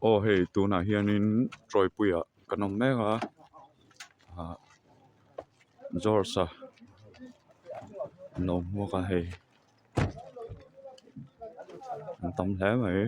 Aw hei tunah hianin Tawipuiah kan awm mek a ah George a an awm bawk a hei an tam hle mai.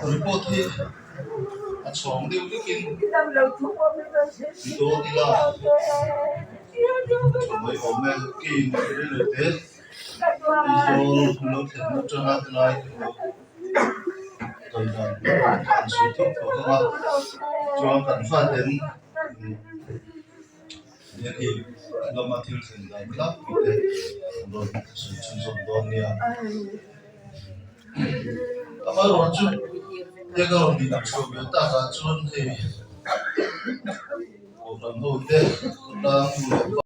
Report hi a chhawng deuh vekin ti dawn ila tha mai awm e key rilru te Aizawl lo thlen atanga helai te pawh kal dan an sawi theuh tawh hlawm a chuan kan faten biakin lama thil thlen dan tlangpui te an rawn sawi chhunzawm dawn nia. Amaherawhchu biak a rawn nih chhuah ve takah chuan hei kohhran ho te khawtlang nu leh pa.